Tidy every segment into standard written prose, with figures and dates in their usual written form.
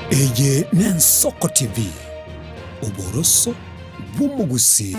Eye n'Ensoko TV, oboroso bw'omogusii.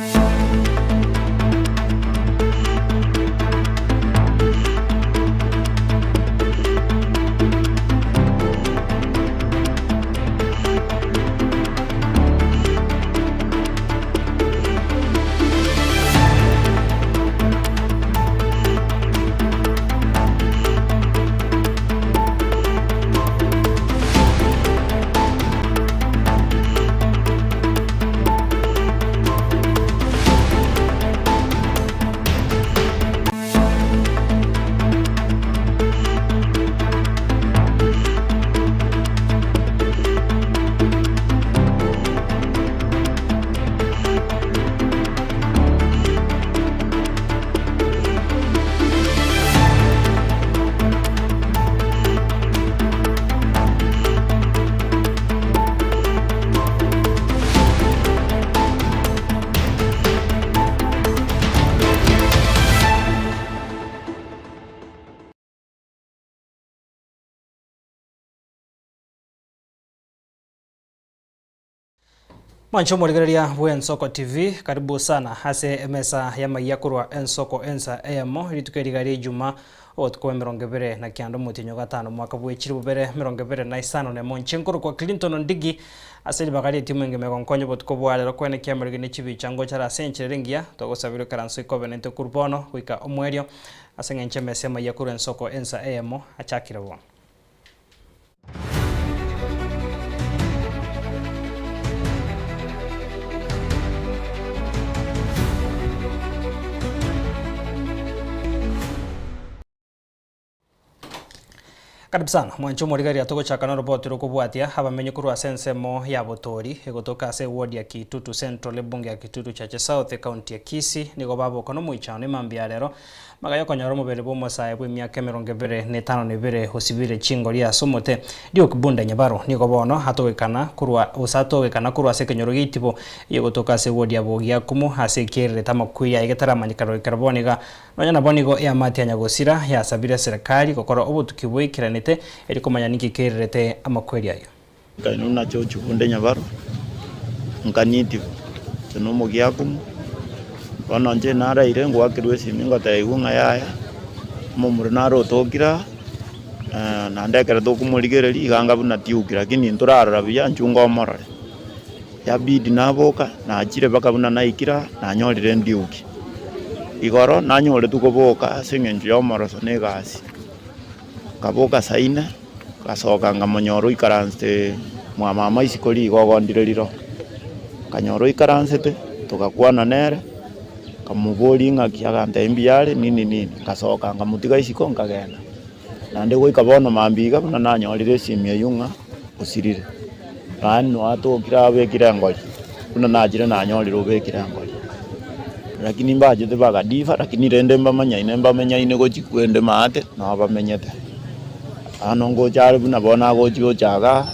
Mwanche omorigereria bw'Ensoko TV, karibu sana ase emesa y'amayia korwa Ensoko ensa eyemo, rituko eri iga ri'Ijumaa, obotuko bw'emerongo ebere na kianda omotienyi o gatano omwaka bwe chilifu bibere emerongo ebere na isano na emo. Inche nkorokwa Clinton Ondigi, ase ribaga ri'etimu engima egonkonya obotuko bwa rero kwenekia amariga ne chibicha ngochare ase enchera ere engiya, twagosabire ikaranso ikobe naintwe korwa bono goika omoerio, ase eng'encho emesa y'amayia korwa Ensoko ensa eyemo achakire bono. Karibu sana mwanche omorigereria togochaka noroboti rokobwatia abamenyi korwa ase ensemo ya Botori egotoka ase eward ya Kitutu Central ebunge ya Kitutu Chache South ecounty ya Kisii nigo baboka nomoichano emambia ya rero Magaya okonyora omobere bw'omosae bw'emiaka emerongo ebere na etano na ebere osibire chingori ase omote, Duke Bunda Nyabaro nigo bono atogekana korwa gose atogekana korwa ase ekenyoro gi'Itibo eyegotoka ase ewodi ya Bogiakumu ase ekiairerete amakweri aye getaramanyekana goikera bono iga. Nonya nabo nigo eamate ya Nyagosira yasabire eserekari gokora obotuki boikeranete erio komanya ninki kiairerete amakweri ayio. Nkainwa na George Bunde Nyabaro, nkanitiwa, inche na omogiakumu, bono inche naraire ngoakerwa esimi ngotebiwa ng'a yaya, omomura nare otokire aa, naende ekero tokomorigereria iga anga buna tiuki lakini ntorarora buya inchuo ngomorore. Yabidi naboka, nachire mpaka buna naikire aa, nanyorire ndiuki. Igoro nanyoretwe koboka ase eng'encho ya omoroso na egasi, nkaboka saa ine. Ngasoka nkamonyora oikaransete mwa mama isiko rigo ogondire riro. Nkanyora oikaransete, togakwana nere, nkamoboria ng'aki agantebia mbuya are nini nini, ngasoka nkamotiga isiko nkagenda. Naende goika bono mambia iga buna nanyorire esimi eywo ng'a osirire, yaani nwatokire abekire engori, buna nachire nanyorire obekire engori. Lakini mbachete bagadifa, lakini rende mbamanyaine mbamenyaine gochia kwende maate nabo bamenyete. Bono ngocha are buna bono agochia gocha igaa,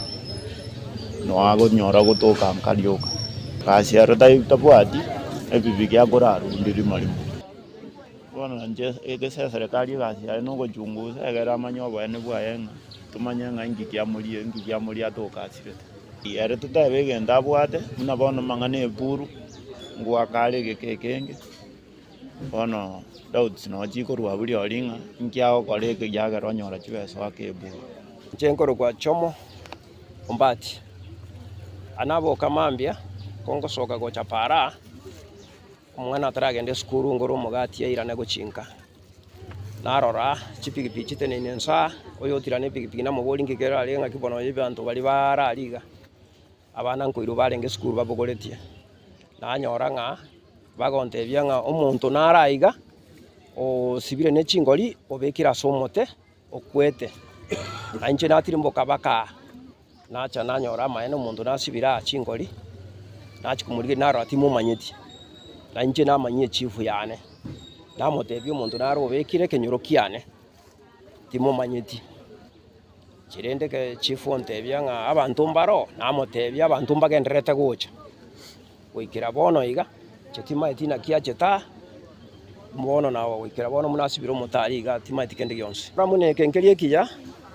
noo agonyora gotoka nka rioka. Gasi ero tai tabwati, epipiki akorarundia rimo rimo. Bono inche egese eserekari egasi yaye na ogochungusa egere amanye oboene bwaye ng'a tomanye ng'a inki kiamoria inki kiamoria atoka asirete. Ere totebe egento abwate, buna bono amang'ana ya eburu, ngoaka are egeka ekenge. Bono doubts noo chikorwa abwo rirorio ng'a inki agokora eke ekiagera onyora chibesa oake eburu. Inche nkorokwa Jomo Ombati, aa naboka mambia, kongosoka gocha para, omwana ataragenda esukuru ngore omogati airane gochia nka. Narora chipikipiki chiteneine inse aa, oyotira na epikipiki namoboria nki kere aria ng'aki bono abanto baria bare aria iga, abana nkoirwa barenge esukuru babogoretie. Nanyora ng'a bagontebia ng'a omonto nare aiga, osibire ne chingori, obekire ase omote, okwete. Na inche natirimboka mpaka aa, nacha nanyora amaene omonto nasibire aa chingori, nachia komorigereria narora timomanyeti, na inche namanyie echifu yane, namotebia omonto nare obekire ekenyoro kiane, timomanyeti. Inche rende echifu ontebia ng'a abanto mbaro, namotebia abanto mbagendererete gocha. Goikera bono iga, inche timaeti naki achete aa, bono nabo goikera bono buna asibire omotari iga timaeti kende gionsi. Buna eke nkeria ekiya,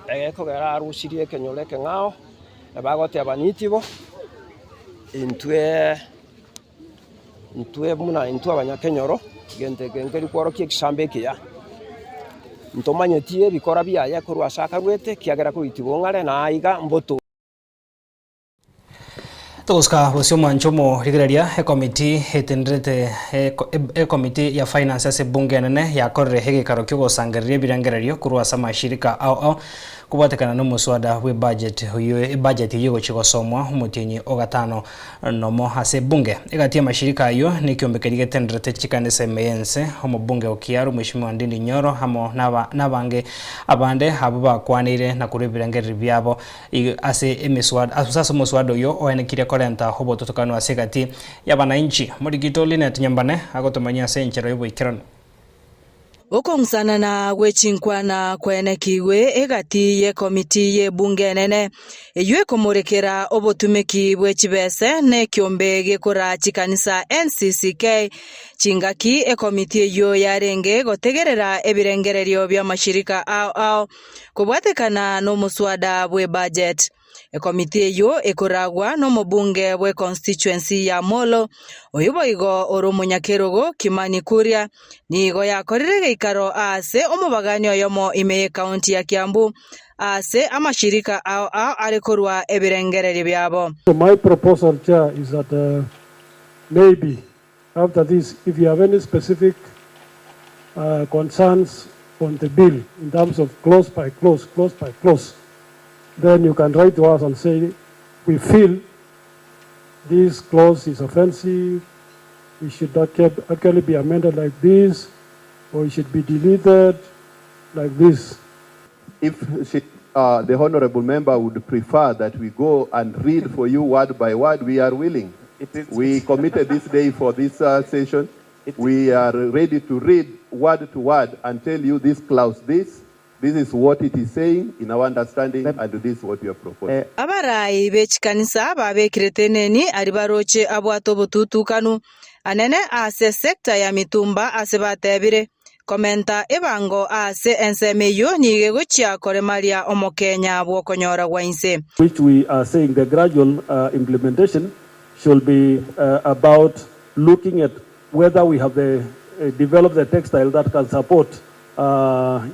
egekogera arusirie ekenyoro ekeng'ao, Na bagoteba, Nitibo, intwe intwe buna intwe abanyakenyoro, egento eke nkeri kworokia egesambo ekiya. Ntomanyeti ebikora biaye korwa ase akarwete, ekiagera koitiwa ong'are, na aiga mboto. Togosuka bosio omwancho omorigereria ekomiti etenderete ekomiti ya finance ase ebunge enene yakorire egekaro kiogosangereria ebirengererio korwa ase amashirika ao ao kobwatekana na omoswada bwe budget oyio ebudget eyio egochia gosomwa omotienyi o gatano nomo ase ebunge. Egati y'amashirika ayio nekiombe keria getenderete chikanisa ime y'ense, omobunge o Kiaru Mweshimiwa Ndindi Nyoro amo nabange abande abwo bakwaneire na korwa ebirengererio biabo Ase emiswada, ase ase omoswada oyio oenekirie korenta obototokanu ase egati y'abanainchi. Morikito Linet Nyambane agotomanyia ase enchera y'oboikeranu. Okong'usanana gwe chinkwana kwaenekigwe egati y'ekomiti y'ebunge enene, eyio ekomorekera obotumeki bwe chibese na ekiombe gekoraa chikanisa NCCK. Chingaki ekomiti eyio yarenge gotegerera ebirengererio bi'amashirika ao ao Kobwatekana nomoswada bw'ebudget, ekomiti eyio ekoragwa nomobunge bw'econstituency ya Molo, oyio boigo ore omonyakerogo Kimani Kuria, nigo yakorire egeikaro aase omobagani oyomo ime y'ecounty ya Kiambu aase amashirika ao ao are korwa ebirengererio biabo. So my proposal chair is that maybe after this if you have any specific concerns on the bill in terms of clause by clause, clause by clause, then you can write to us and say we feel this clause is offensive, it should actually be amended like this, or it should be deleted like this. If she, the honorable member would prefer that we go and read for you word by word, we are willing. We committed this day for this session. We are ready to read word to word and tell you this clause, this, this is what it is saying in our understanding, and this is what we are proposing. Abarai be chikanisa babekire teneni aria baroche abwate obotutukanu anene ase sector ya mitumba ase batebire, Komenta ebango ase ensemo eyio nigo egochia koremaria omokenya bw'okonyora gwa inse. Which we are saying the gradual implementation should be about looking at whether we have the developed the textile that can support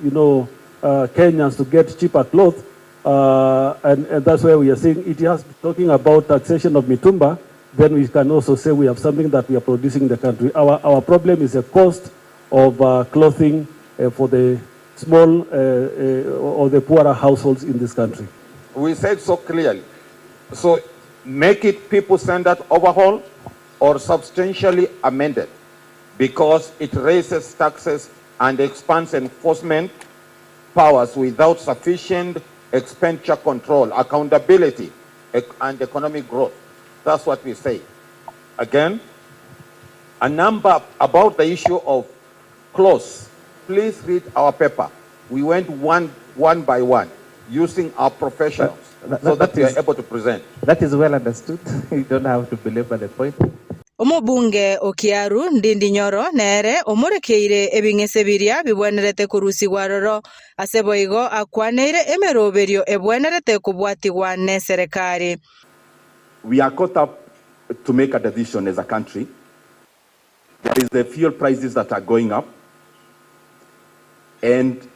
you know Kenyans to get cheaper cloth and and that's where we are saying it has talking about taxation of mitumba then we can also say we have something that we are producing in the country. Our, our problem is the cost of uh, clothing uh, for the small uh, uh, or the poorer households in this country. We said so clearly. So make it people-centered overhaul or substantially amended because it raises taxes and expands enforcement powers without sufficient expenditure control, accountability, and economic growth. That's what we say. Again, a number about the issue of clause. Please read our paper. We went one, one by one using our professionals That, so that that we are is able to present. that is well understood. You don't have to belabor the point. Omobunge o Kiaru, Ndindi Nyoro, nere omorekeire ebing'ese biria bibwenerete korusigwa aroro, ase boigo akwaneire emeroberio ebwenerete kobwatigwa neserekari. We are caught up to make a decision as a country. There is the fuel prices that are going up. And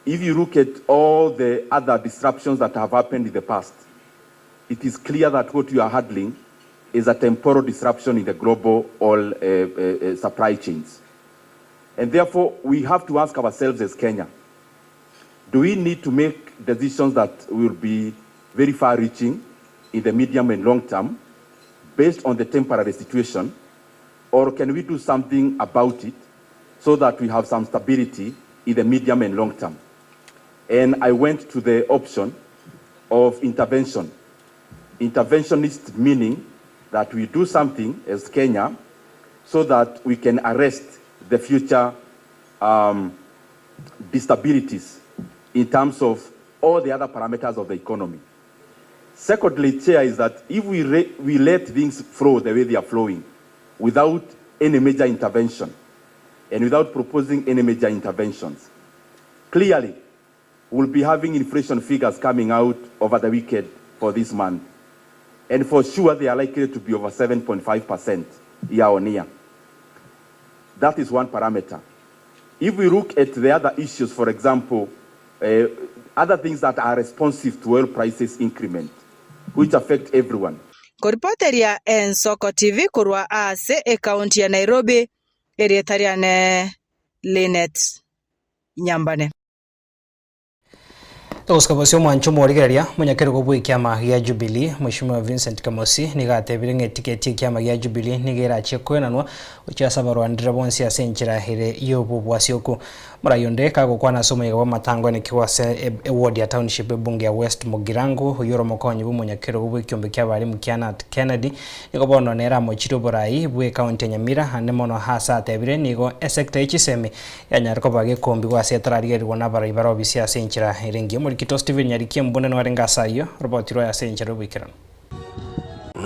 if you look at all the other disruptions that have happened in the past, it is clear that what you are handling is a temporal disruption in the global oil supply chains. And therefore, we have to ask ourselves as Kenya, do we need to make decisions that will be very far-reaching in the medium and long term based on the temporary situation, or can we do something about it so that we have some stability in the medium and long term? And I went to the option of intervention. Interventionist meaning that we do something as Kenya so that we can arrest the future disabilities in terms of all the other parameters of the economy. Secondly, Chair, is that if we, we let things flow the way they are flowing without any major intervention and without proposing any major interventions, clearly we'll be having inflation figures coming out over the weekend for this month and for sure they are likely to be over 7.5 percent year on year. That is one parameter. If we look at the other issues, for example, uh, other things that are responsive to oil prices increment, which affect everyone. Nkoripoteria Ensoko TV korwa ase ekaunti ya Nairobi, erieta riane Linet Nyambane. Togosika bosio omwancho omorigereria, omonyakerogo bw'ekiama gia Jubilee, Mweshimiwa Vincent Kemosi, nigo atebire ng'a etiketi y'ekiama gia Jubilee nigo erachie koenanwa gochia ase abarwanire bonsi ase enchera ere y'obobwasioku. Morai onde kagokwana ase omoyega bw'amatango enekigwa ase eward ya Township ebunge ya West Mugirango, oyio ore omokonyi bw'omonyakerogo bw'ekiombe ki'abarimu kia Nat Kennedy, nigo bono nere amochirie oborai bw'ecounty ya Nyamira ande mono ase atebire nigo esector ye chisemi Yanyare koba gekombigwa ase etararigererigwa nabarai bare obisi ase enchera ere engiya. Omorikito Stephen Nyarikia embune nwarenge ase ayio, roboti rwaye ase enchera y'oboikeranu.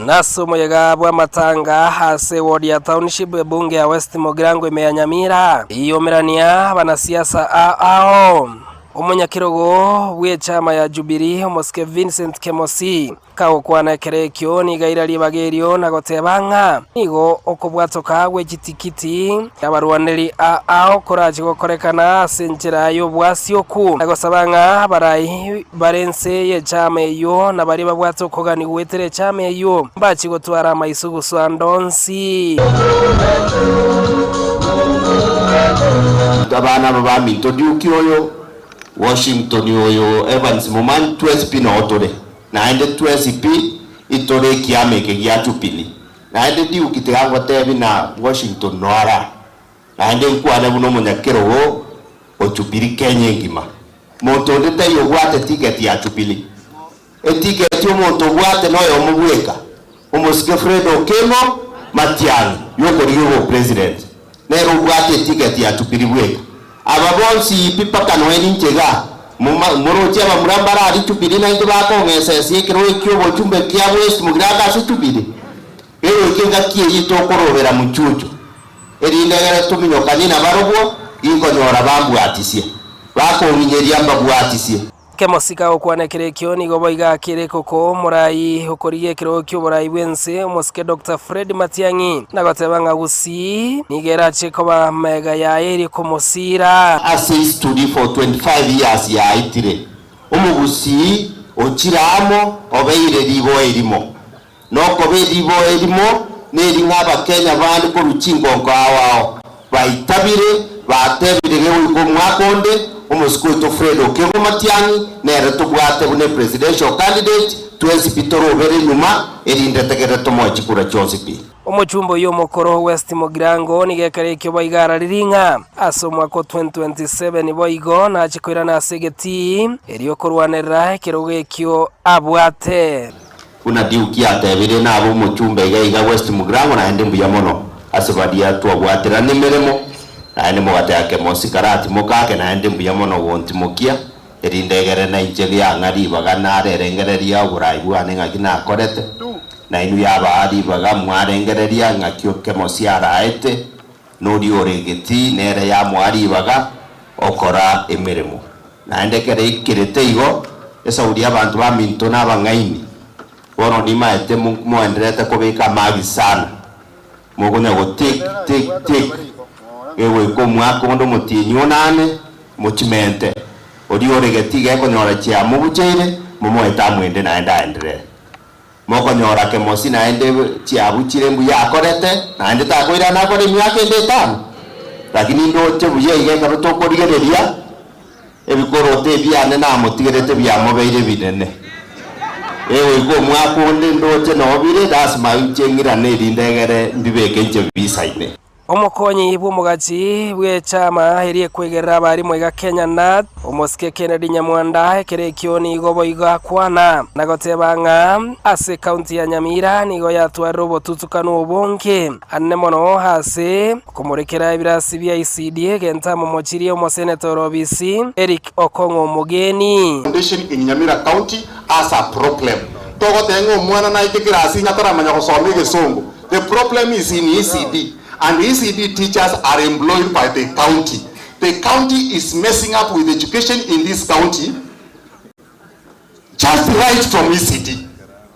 Nase omoyega bw'amatanga ase eward ya Township ebunge ya West Mugirango ime ya Nyamira, eyomerania abanasiasa ao. Omonyakerogo bw'echama ya Jubilee omosike Vincent Kemosi Kagokwana ekero ekio nigo aira ribaga erio na goteba ng'a nigo okobwatoka gwe chitikiti abarwaneri ao korache gokorekana ase enchera y'obwasioku, na gosaba ng'a abarai bare ense y'echama eyio na baria babwate okogania goetera echama eyio mbachie gotwara amaiso guswa ande onsi. Abana aba baminto Duke oyo, Washington oyo, Evans Momanyi, twensi pi noo tore. Naende twensi pi itore ekiama eke gia Jubilee. Naende Duke tiga ngotebi na Washington no ara. Naende nkwane buna omonyakerogo o Jubilee Kenya engima. Monto onde taiyo obwate ticket ya Jubilee. Eticket omonto obwate noyomo bweka, omosike Fred Okengo Matiang'i yokorigia obopresident. Nere obwate eticket ya Jubilee bweka. Aba bonsi pi mpaka noe ninche iga, moroche abamura mbarari Jubilee naintwe bakong'esa ense y'ekerogo ki'obochumbe kia West Mugirango ase Jubilee. Egoika engaki eyio tokorobera mochuchu, erinde egere tominyokanie nabarobwo, ginkonyora bambwatisie, bakong'inyeria mbabwatisie. Kemosika gokwana ekero ekio nigo boigo akire koko omorai okorigia ekerogo ki'oborai bw'ense omosike Doctor Fred Matiang'i na goteba ng'a Gusii nigo erache koba magega yaye erio komosiira. Ase history for 25 years yaetire, omogusii ochire amo obeire riboa erimo. Nokoba eriboa erimo neri ng'a Abakenya bande korwa chingonko ao ao baitabire, batebire gegoika omwaka onde, omosike oito Fred Okengo Matiang'i nere tobwate buna epresidential candidate, twensi pi torobere nyuma erinde tegere tomoe chikura chionsi pi. Omochumba oyio omokoro West Mugirango nigo ekero ekio boigo araririe ng'a ase omwaka o 2027 boigo nache koirana ase egetii erio korwanerera ekerogo ekio abwate. Buna Duke atebire nabe omochumba iga iga West Mugirango naende mbuya mono ase baria twabwaterana emeremo naende mogateba kemosi karatimoka ake naende mbuya mono gontimokia erinde egere nainche riang'a ribaga narerengereria oborai bwane ng'aki nakorete nainwe yabaa ribaga mwarengereria ng'aki kemosi araete noria ore egetii nere yamoa ribaga okora emeremo. Naende ekero eikerete igo, esauri y'abanto baminto nabang'aini, bono nimaete moendererete kobeka amagi sana, mokonya go tick, tick, tick, gegoika omwaka onde omotienyi onane, mochimente. Oria ore getii gekonyora chiamobucheire, momoete amwende naende aenderere. Mokonyora kemosi naende chiabuchire mbuya akorete, naende takoirana akore emiaka ende etano. Lakini ndoche buya iga ekero tokorigereria ebikoroto ebiane namotigerete biamobeire ebinene. Egoika omwaka onde ndoche noo bire, lasima inche ng'irane erinde egere mbibeke inche bisaine. Omokonyi bw'omogachi bw'echama eria ekwegerera abarimu iga Kenya Nat, omosike Kennedy Nyamwanda ekero ekio nigo boigo akwana na goteba ng'a ase ekaunti ya Nyamira nigo yatwarire obotutukanu obonge anene mono ase okomorekera ebirasi bia ECD egento amomochirie omoseneta ore obisi Eric Okong'o Omogeni. Foundation in Nyamira County as a problem. Togoteba ng'a omwana naike kirasi inye ataramanya gosoma egesongo. The problem is in ECD and ECD teachers are employed by the county. The county is messing up with education in this county just right from ECD.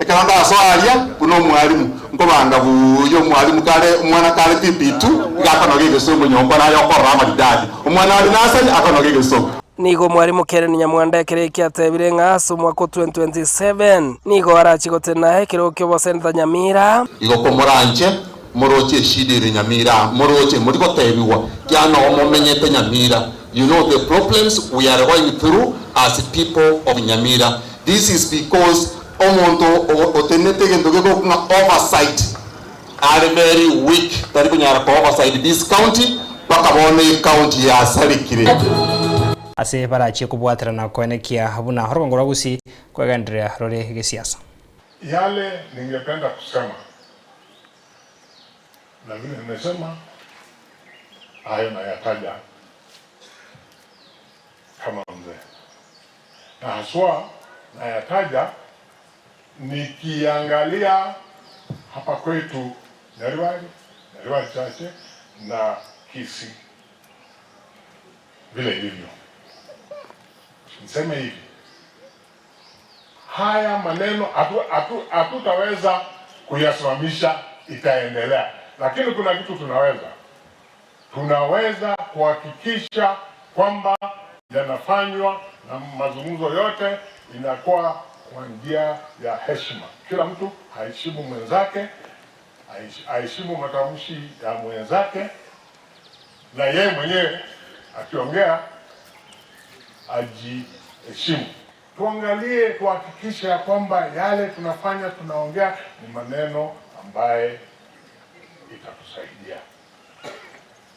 Ekero ndasoa aria buna omwalimu, nkobanga buya omwalimu kare omwana kare PP2 iga akonoga egesongo nyomba naye okorora amaridadi. Omwana are nursery akonoga egesongo. Nigo Omwalimu Keren Nyamwanda ekero eki atebire ng'a ase omwaka o 2027 nigo arachie gotenena ekerogo ki'oboseneta Nyamira. Igo komoranche moroche eshida ere Nyamira aa, moroche mori gotebigwa kiagera nogo momenyete Nyamira, you know the problems we are going through as people of Nyamira. This is because omonto otenenete egento gekokwa ng'a oversight are very weak, tari konyara ko oversight this county mpaka bono ecounty yasarekire. Ase barachie kobwaterana koenekia buna orogongo rwa Gusii kwegendereria rore gesiasa. Yale ningependa kusema na vile nimesema hayo nayataja kama mzee na haswa nayataja nikiangalia hapa kwetu Nyaribari, Nyaribari Chache na Kisii vile ilivyo. Niseme hivi, haya maneno hatutaweza atu, kuyasimamisha, itaendelea, lakini kuna kitu tunaweza tunaweza kuhakikisha kwamba yanafanywa na mazungumzo yote inakuwa kwa njia ya heshima. Kila mtu aheshimu mwenzake, aheshimu matamshi ya mwenzake, na yeye mwenyewe akiongea ajiheshimu. Tuangalie, tuhakikishe ya kwamba yale tunafanya tunaongea ni maneno ambaye itatusaidia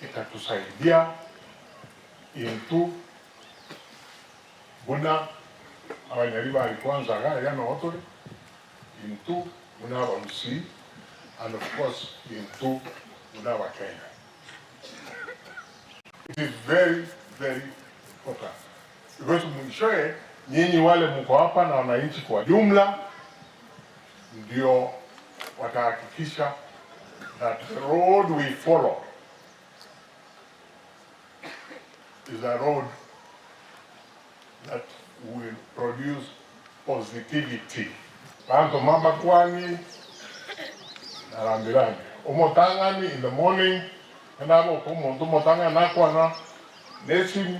itatusaidia intu buna abanyaribari kwanza iga iga noo tore, intwe buna abagusii and of course intwe buna abakenya. It is very very important because mwishowe nyinyi wale mko hapa na wananchi kwa jumla ndio watahakikisha that the road we follow is a road that will produce positivity. Banto mabakwani na rambirambi omotang'ani in the morning naboka omonto omotang'ani nakwana nesimu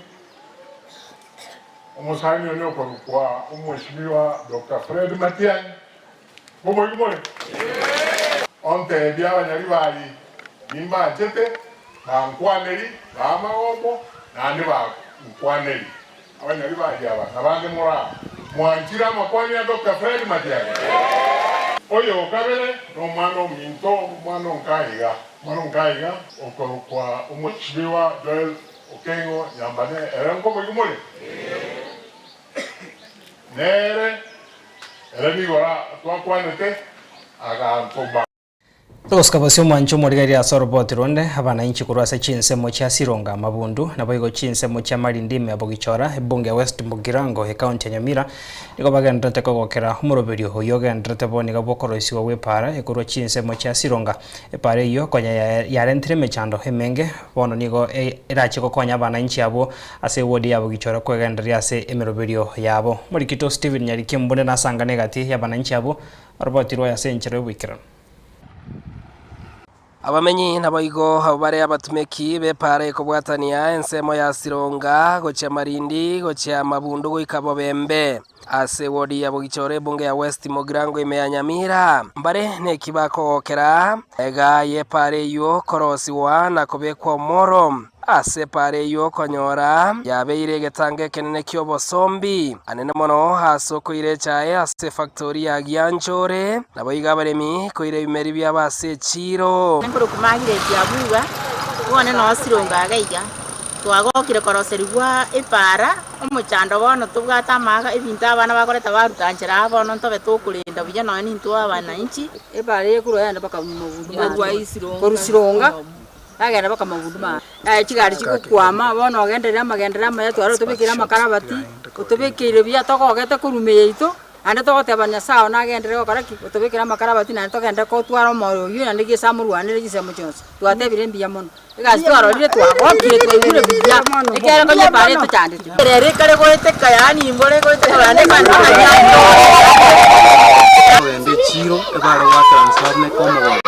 omosani one okorokwa omweshimiwa Dr. Fred Matiang'i moboigo more ontebia abanyaribari nimbanchete bankwaneri bamagombo naende bankwaneri abanyaribari aba nabande moraa mwanchire amakwani ya Dr. Fred Matiang'i oyo okabere nomwana ominto omwana onkaiga omwana onkaiga okorokwa omweshimiwa Joel Okengo Nyambane ere nkoboigo more nere ere nigora twakwanete agantoma. Togosika bosio omwancho omorigereria ase oroboti ronde, abananchi korwa ase chinsemo chia Sironga, Mabundu, naboigo chinsemo chia Malindi ime ya Bogichora, ebunge ya West Mugirango, ecounty ya Nyamira, nigo bagendererete kogokera omoroberio oyio ogendererete bo nigo bw'okoroisigwa gw'epaara ekorwa chinsemo chia Sironga. Epaara eyio konya yarentire emechando emenge, bono nigo erachie gokonya abananchi abwo ase ewodi ya Bogichora kwegendereria ase emeroberio yabo. Omorikito Stephen Nyariki Mbune nasangane egati y'abananchi abwo oroboti rwaye ase enchera y'oboikeranu. Abamenyi naboigo abwo bare abatumeki b'epaara ekobwatania ensemo ya Sironga gochia Malindi gochia Mabundu goika Bobembe. Ase ewodi ya Bogichora ebunge ya West Mugirango ime ya Nyamira mbare neki bakogokera ega y'epaara eyio korosigwa na kobekwa omoro. Ase epaara eyio okonyora yabeire egetango ekenene ki'obosombi anene mono ase okoira echae ase efactori ya Gianchore, naboigo abaremi koira ebimeri biabo ase echiiro. Nkorokwa Margaret Abuga, bono noo Sironga iga iga. Twagokire koroserigwa epaara, omochando bono tobwate amaga, ebinto abana bakoreta baruta nchera aa bono ntobe tokorenda buya nonya nintwe abananchi. Epaara eye korwa yagenda mpaka korwa Sironga yagenda mpaka Magundu maate. Chigari chigokwama, bono ogenderere amagenderero amaya tware otobekere amakarabati, otobekeire buya togogete korwa ime yaito, naende togoteba Nyasaye one agenderere gokora ki? Otobekere amakarabati naende togende kotwara omoyo oywo naende gese amorwanere chinsemo chionsi. Twatebire mbuya mono, egasi twarorire twagokire twaigure buya, ekiagera konya epaara etochandete. Ere ekare goeteka yaani mbore goeteka naende Kogenda echiro ebare goakera inse baruneka omogongo,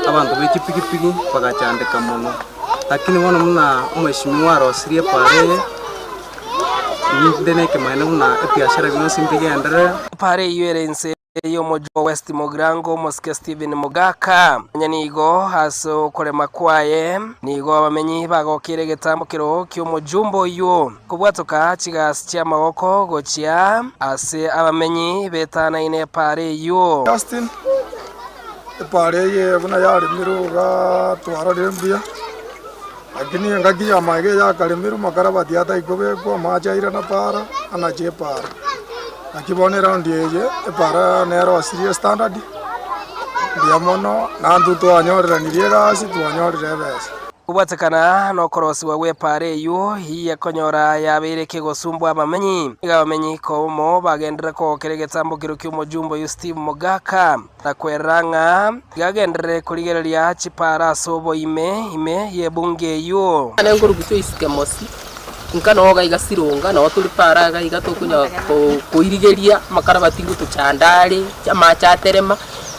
abanto be chipigipigi bagachandeka mono. Lakini bono buna omweshimiwa arosirie epara eye, ninde na ekemanyererio buna ebiashara bionsi mbigenderere. Epara eyio ere inse y'omochie o West Mugirango, omosike Stephen Mogaka. Onye nigo ase okorema kwaye nigo abamenyi bagokeire egetambo keroo ki'omojumbe oyio kobwatoka chigasi chi'amagoko gochia ase abamenyi betanaine epaara eyio. Justin, Epaara eye buna yaremirwe iga twarorire mbuya, lakini engaki y'amaiga eyakaremirwe makarabati atari kobekwa, amache airana paara, anache epaara. Naki bono eraundi eye, epaara nero osirie estandard, mbuya mono, nantwe twanyoreranirie egasi, twanyorire ebesa. Kobwatekana nokorosigwa gw'epaara eyio y'ekonyora yabeire kegosumbwa abamenyi, nigo abamenyi kobomo bagenderere kogokera egetambokero ki'omojumbe oyio Steve Mogaka, na kwerera ng'a tigagenderere korigereria chipaara ase oboime ime y'ebunge eyio. Nare nkorugusia oisike mosi, inka noo iga iga sironga, noo tore para iga iga tokonya koirigeria amakarabati ngotochanda are, amache aterema,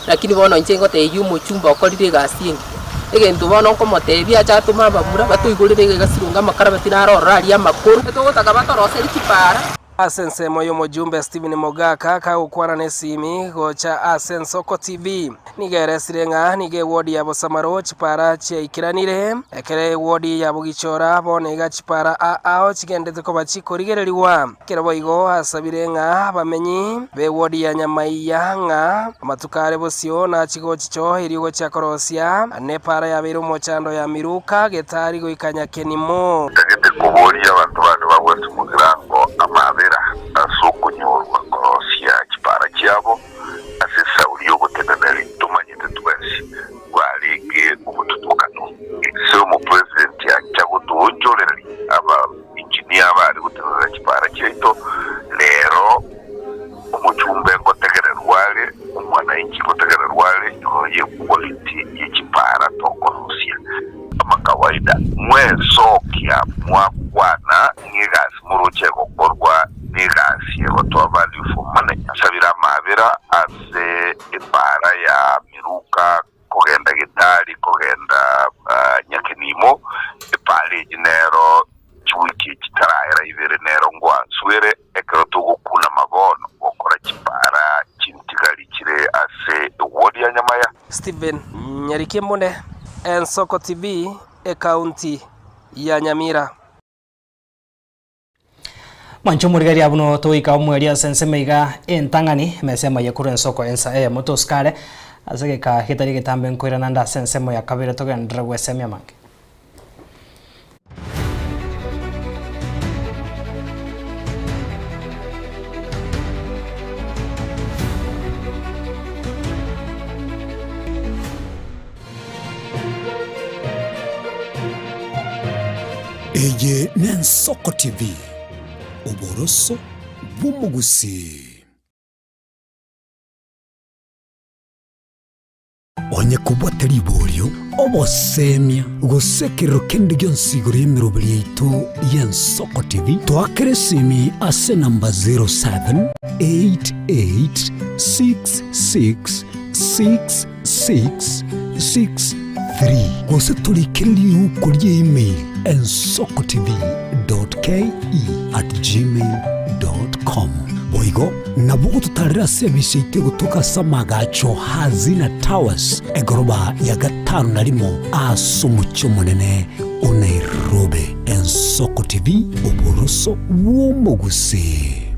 lakini bono inche ngotebia omochumba okorire egasi engiya. Egento bono nkomotebia ache atome abamura batoigorere iga iga sironga amakarabati naro ororo aria amakoro. Togotaka batoroserie chipara. Ase ensemo y'omojumbe Stephen Mogaka kagokwana nesimi gocha ase Ensoko TV, nigo eresire ng'a nigo ewodi ya Bosamaro chipara chiaikeranire, ekero ewodi ya Bogichora bono iga chipara aao chigendete koba chikorigererigwa. Ekero boigo asabire ng'a abamenyi b'ewodi ya Nyamaiya ng'a amatuko are bosio nachigochicho erio gochia korosia nepara yabeire omochando ya Miruka getari goika Nyakenimo. Ntagete koboria abanto bane ba West Mugirango amabera ase okonyorwa korosia chipara chiabo ase esauri y'oboteneneri tomanyete twensi bwarenge obotutukanu. Ase omopresidenti acha gotoonchoreria aba engineer abare gotenenera chipara chiaito rero omochumbe ngotegererwa are, omwananchi ngotegererwa are igoro ye quality ye chipara tokorosia. Kama kawaida, mwesokia mwakwana ng'egasi moroche egokorwa negasi egotoa value for money. Nsabire amabera ase epaara ya Miruka kogenda Gitari kogenda Nyakenimo, epaara eyi nero chiwiki echi chitaraera ibere nero ngwanswere ekero togokunama bono gokora chipaara chintigari chire ase ewodi ya Nyamaya. Stephen Nyarikemone, Ensoko TV, Ekaunti ya Nyamira. Mwanche omorigereria buna togoika omwerio ase ensemo iga entang'ani, emesa emo eye korwa ensoko ensa eyemo tosikare ase egeka getari getambe nkoirana nde ase ensemo ya kabere togenderere gwesemia amange. Eye n'Ensoko TV, oboroso bw'omogusii. Onye kobwate riborio, obosemia, gose ekerero kende gionsi igoro y'emeroberi yaito y'Ensoko TV, toakere esimi ase enamba 0788666663 gose torikere riuko rie email ensokotv.ke@gmail.com. Boigo nabo ogototarera ase emisa yaito egotoka ase amagacho Hazina Towers, egoroba ya gatano na rimo ase omochie omonene o Nairobi. Ensoko TV, oboroso bw'omogusii.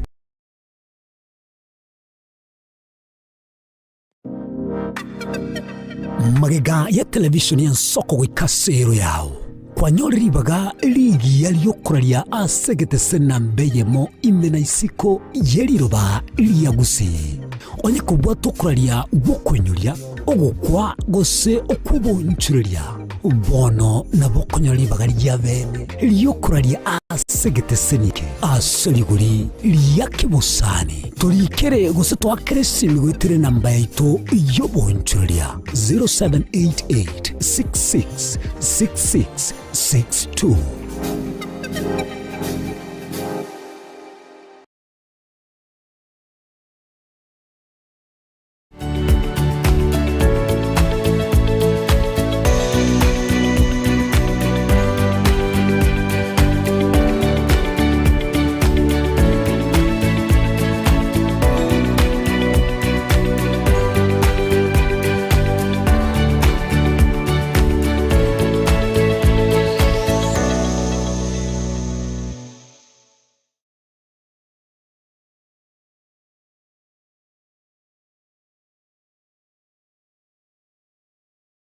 Magega ya televishoni y'ensoko goika ase ero yao, kwanyore ribaga rigiya ri'okoraria ase egetese namba eyemo ime na isiko ye riroba ria Gusii. Onye kobwata okoraria gw'okoinyoria, ogokwa gose okw'obonchoreria, bono nabo okonyora ribaga ria bene ri'okoraria ase egeteseni eke ase rigori ria kebosani. Torikere gose toakere esimi goetera enamba yaito y'obonchoreria 0788 66 66 62.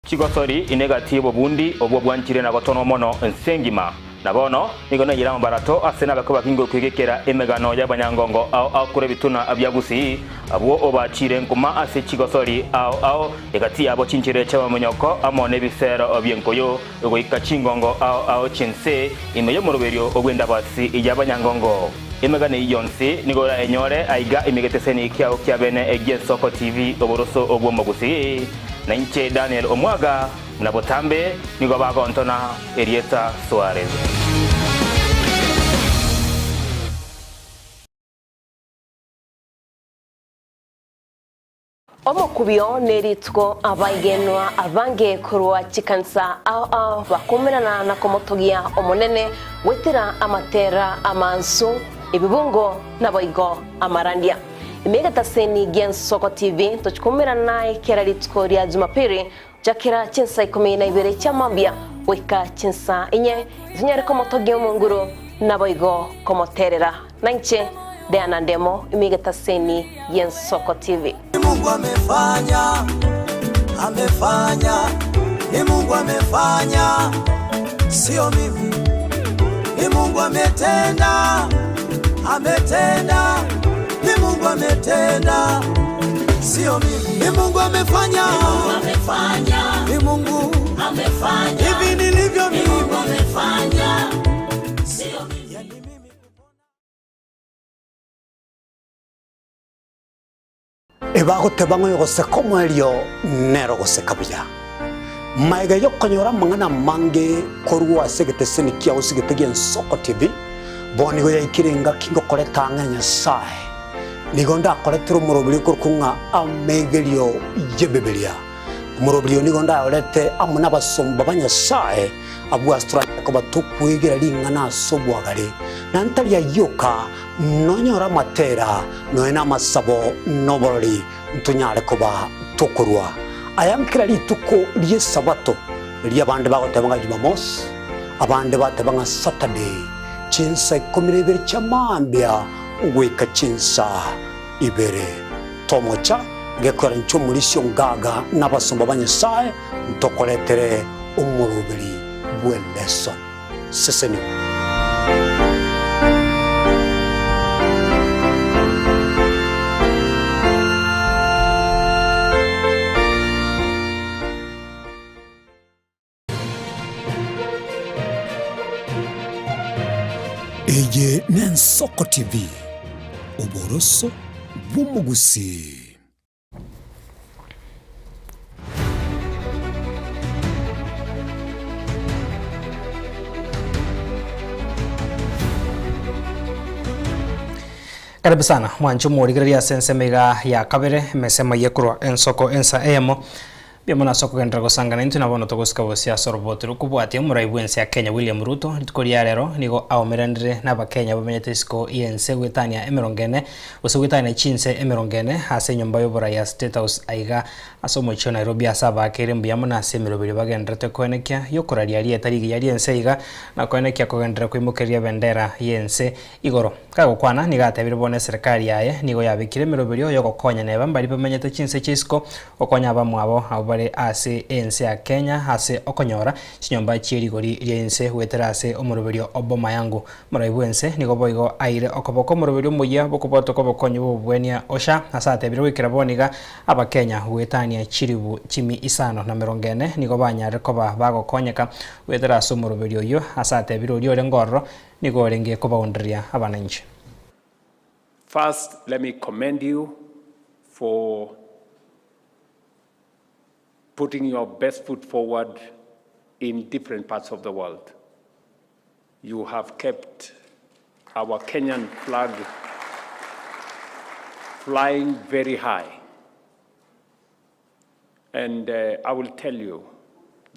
Chigosori inegati y'obobundi obwo bwanchire na gotonwa mono ense engima. Na bono nigo naiyire amabarato ase nabake bakinge okwegekera emegano y'abanyangongo ao ao korwa ebituna bia Gusii, abwo obachiire nkuma ase chigosori ao ao, egati yabo chinchera chi'amaminyoko amo nebisero bi'enkoyo, goika chingongo ao ao chi'ense, ime y'omoroberio bw'endabasi y'abanyangongo. Emegano eyio yonsi nigo orayenyore aiga ime geteseni kiao kia bene gi'Ensoko TV oboroso bw'Omogusii. Na inche Daniel Omwaga, buna botambe nigo bagontona erieta Suarez. Omokubio nerituko abaigenwa abange korwa chikanisa ao ao bakomerana na komotogia Omonene goetera amatera amansu, ebibungo naboigo amarandia. Ime egetaseni gi'Ensoko TV tochikomerana naye kera rituko ria Jumapili gochakera chinsa ikomi na ibere chia mambia goika chinsa inye, tonyare komotogia Omonguru naboigo komoterera. Nainche Diana Ndemo ime egetaseni gi'Ensoko TV. Ni Mungu amefanya, amefanya, ni Mungu amefanya, sio mimi. Ni Mungu ametenda, ametenda, ni Mungu ametenda, sio mimi. Ni Mungu amefanya, ni Mungu amefanya, hivi nilivyo mimi, Mungu amefanya, sio mimi. Ebagoteba ng'a oyogoseka omoerio nere ogoseka buya. Magega y'okonyora amang'ana amange korwa ase egeteseni kiao sigete gi'Ensoko TV, bono nigo yaikire engaki ngokoreta ang'e Nyasae. Nigo ndakoretere omoroberio okorokwa ng'a Amegerio y'Ebibilia. Omoroberio oyo nigo ndayorete amo nabasomba ba Nyasae, abwo ase toranyare koba tokwegera ring'ana ase obwagare, na ntari ayio oka, Nonyore amatera, nonya namasabo, na oborori, ntonyare koba tokorua aya nkera rituko ri'Esabato, erio abande bagoteba ng'a Jumamosi, abande bateba ng'a Saturday, chinsa ikomi na ibere chia mambia goika chinsa ibere. Tomocha gekoera inche omorisia ongaga na abasomba ba Nyasae ntokoretere omoroberi bw'elesson. Sesenigwa. Eye n'Ensoko TV, oboroso bw'omogusii. Karibu sana mwanche omorigereria ase ensemo iga ya kabere emesemo eye korwa ensoko ensa eyemo Mbuya mono ase okogenderera gosangana intwe na bono togosika bosio ase oroboti rokobwatia omorai bw'ense ya Kenya William Ruto rituko ria rero nigo aomeranire n'abakenya bamenyete isiko y'ense goetania emerongo ene gose goetania chinse emerongo ene ase enyomba y'oborai ya State House aiga ase omochie o Nairobi ase abaakeire mbuya mono ase emeroberio bagendererete koenekia y'okoraria rieta rigiya ri'ense iga na koenekia kogenderera koimokereria ebendera y'ense igoro. Kagokwana nigo atebire bono eserekari yaye nigo yabekire emeroberio y'ogokonya neba mbaria bamenyete chinse chia isiko gokonya abamwabo abwo bare ase ense ya Kenya ase okonyora chinyomba chie rigori ria inse goetera ase omoroberio o Boma Yangu. Morai bw'ense nigo boigo aire okoboko omoroberio omoyia bw'okobwatwa kw'obokonyi bw'obobwenia OSHA ase atebire goikera bono iga Abakenya goetania chilifu chimi isano na merongo ene nigo banyarire koba bagokonyeka goetera ase omoroberio oyio ase atebire oria orenge ororo Nigo orenge kobaunderia abananchi. First, let me commend you for putting your best foot forward in different parts of the world. You have kept our Kenyan flag flying very high. And uh, I will tell you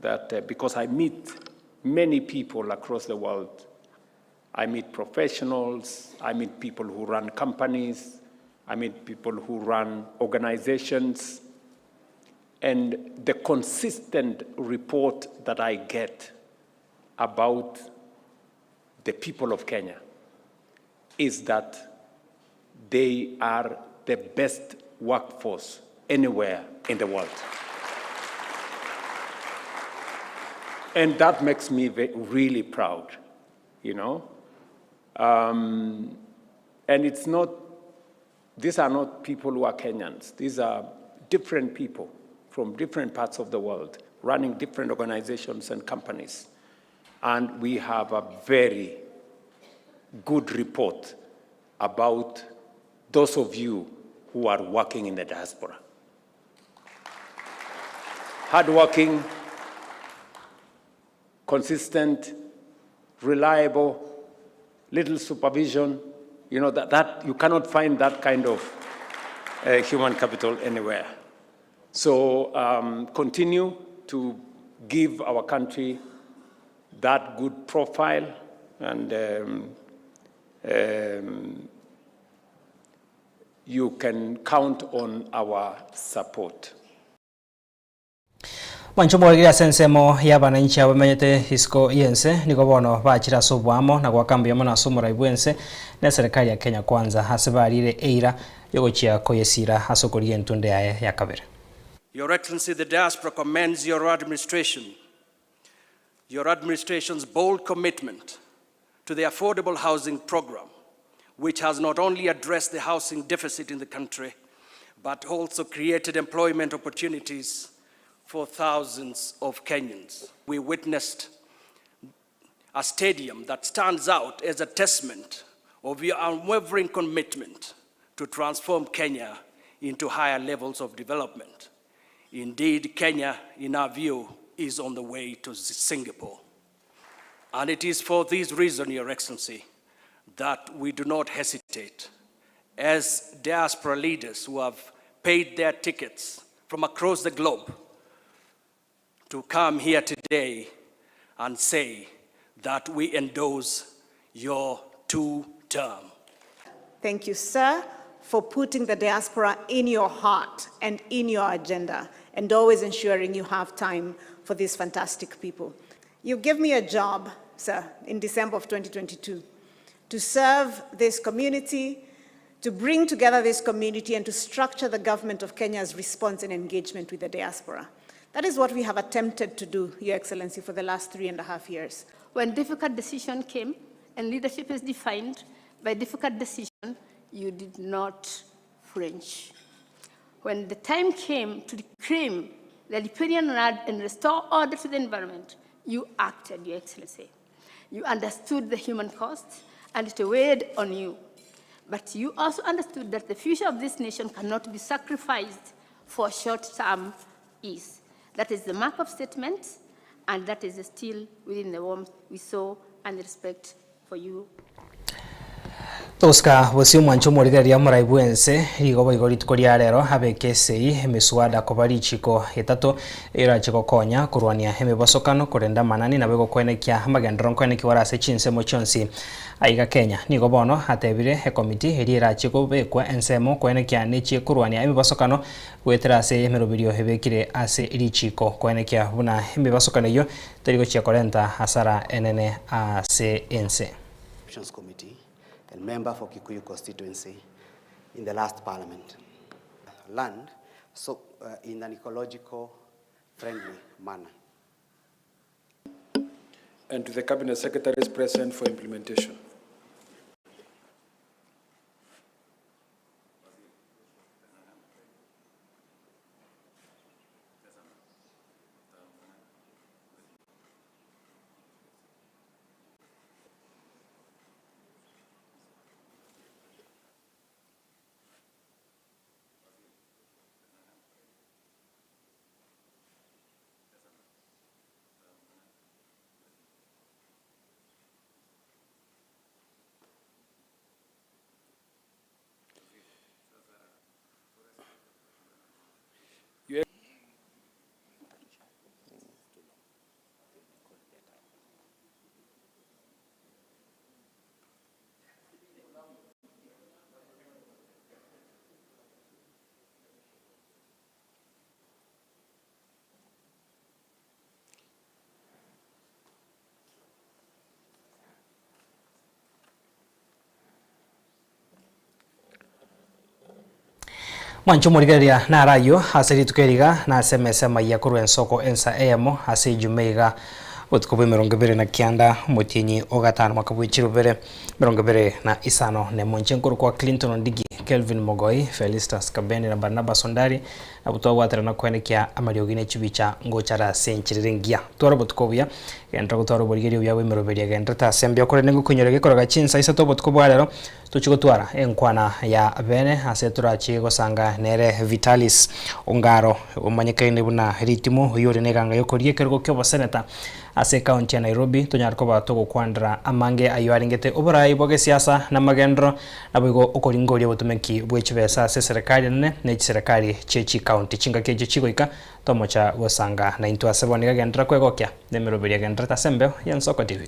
that uh, because I meet many people across the world, I meet professionals, I meet people who run companies, I meet people who run organizations, and the consistent report that I get about the people of Kenya is that they are the best workforce anywhere in the world. And that makes me really proud, you know. Um, and it's not, these are not people who are Kenyans. These are different people from different parts of the world, running different organizations and companies. And we have a very good report about those of you who are working in the diaspora. Hardworking, consistent, reliable, little supervision. You know, that, that you cannot find that kind of uh, human capital anywhere. So um, continue to give our country that good profile and um, um, you can count on our support. Mwancho morigereria ase ensemo y'abananchi abamenyete isiko y'ense nigo bono bachire ase oboamo na goaka mbuya mono ase omorai bw'ense na eserekari ya Kenya Kwanza ase barire eira yogochia koyesira ase okorigia entunde yaye ya kabere. Your Excellency, the diaspora commends your administration, your administration's bold commitment to the affordable housing program, which has not only addressed the housing deficit in the country, but also created employment opportunities for thousands of Kenyans. We witnessed a stadium that stands out as a testament of your unwavering commitment to transform Kenya into higher levels of development. Indeed, Kenya, in our view, is on the way to Singapore. And it is for this reason, Your Excellency, that we do not hesitate as diaspora leaders who have paid their tickets from across the globe to come here today and say that we endorse your two-term. Thank you, sir, for putting the diaspora in your heart and in your agenda and always ensuring you have time for these fantastic people. You gave me a job, sir, in December of 2022 to serve this community, to bring together this community and to structure the government of Kenya's response and engagement with the diaspora. That is what we have attempted to do, Your Excellency, for the last 3.5 years. When difficult decision came, and leadership is defined by difficult decision, you did not flinch. When the time came to reclaim the riparian land and restore order to the environment, you acted, Your Excellency. You understood the human cost, and it weighed on you. But you also understood that the future of this nation cannot be sacrificed for short-term ease. That is the mark of statement, and that is still within the warmth we saw and the respect for you. Togosika bosio omwancho omorigereria omorai bwense rigo boigo rituko ria rero abeke esei emiswada koba richiko etato erache gokonya korwania emebasokano korenda amanani nabo egokwenekia amagenderero nkwenekiwa ase chinsemo chionsi aiga Kenya nigo bono atebire ekomiti eria erache kobekwa ensemo kwenekia nechie korwania emebasokano goetera ase emeroberio ebekire ase richiko kwenekia buna emebasokano eywo terigochia korenta hasara enene ase ense. Committee and member for Kikuyu constituency in the last parliament. Land so in an ecological friendly manner. And to the cabinet secretaries present for implementation. Mwancho omorigereria naro aywo ase rituko eriga na ase emesa amaiya korwa ensoko ensa eyemo ase ejuma iga. Botuko bwa 29 omotienyi o gatano mwaka bwe chirubere 25 inche nkorokwa Clinton Ondigi, Kelvin Mogoi, Felistus Kabende na Barnabas Ondari nabwo twabwaterana koenekia amariogi ne chibicha ngochare ase enchera ere engiya. Twara obotuko obuya, genderera gotwara oborigereria obuya bw'emeroberio egendererete ase mbuya korende ngokoinyora gekoroka chinsa isato obotuko bwa rero Tochie gotwara enkwana ya bene ase torache gosanga nere Vitalis Ongaro, omanyekaine buna Ritimo, oyio ore neganga y'okoria ekerogo ki'oboseneta ase ekaunti ya Nairobi. Tonyare koba togokwanera amange ayio arengete oborai bwa gesiasa na amagenderero, naboigo okoringoria obotomeki bwe chibesa ase eserekari enene ne chiserekari chie chikaunti. Chingaki echio chigoika tomocha gosanga naintwe ase bono iga genderera kwegokia nemeroberio egendererete ase embeo y'Ensoko TV.